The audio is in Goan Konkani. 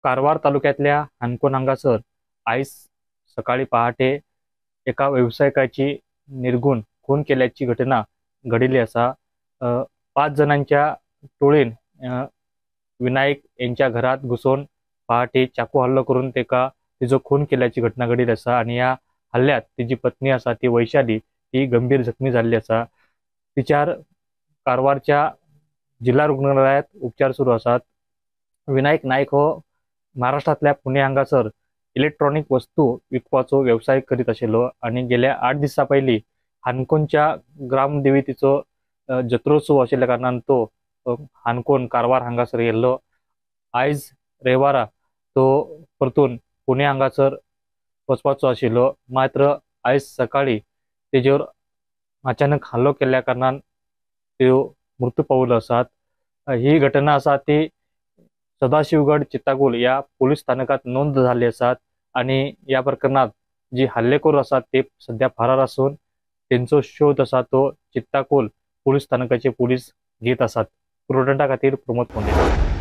कारवार तालुक्यातल्या हानकोण हांगासर आयज सकाळी पहाटे एका वेवसायिकाची निर्गुण खून केल्याची घटना घडिल्ली आसा. 5 जणांच्या टोळीन विनायक यांच्या घरात घुसून पहाटे चाकू हल्लो करून तेका तिजो खून केल्याची घटना घडिल्ली आसा आनी ह्या हल्ल्यात तिजी पत्नी आसा ती वैशाली ती गंभीर जखमी जाल्ली आसा. तिच्यार कारवारच्या जिल्हा रुग्णालयात उपचार सुरू आसात. विनायक नायक हो महाराष्ट्रांतल्या पुणे हांगासर इलेक्ट्रॉनिक वस्तू विकपाचो व्यवसाय करीत आशिल्लो आनी गेल्या 8 दिसां पयलीं हानकोणच्या ग्रामदेवतेचो जत्रोत्सव आशिल्ल्या कारणान तो हानकोण कारवार हांगासर गेल्लो. आयज रविवारा तो परतून पुणे हांगासर वचपाचो आशिल्लो, मात्र आयज सकाळी तेजेर अचानक हल्लो केल्ल्या कारणान त्यो मृत्यू पावलो आसात. ही घटना आसा ती सदाशिवगड चित्ताकुल या पोलीस स्थानकात नोंद झाली आसात आणि या प्रकरणात जी हल्लेखोर आसात ते सध्या फरार असून त्यांचो शोध आसा तो चित्ताकुल पोलीस स्थानकाचे पोलीस घेत आसात. प्रुडंटा खातीर प्रमोद कोंडे.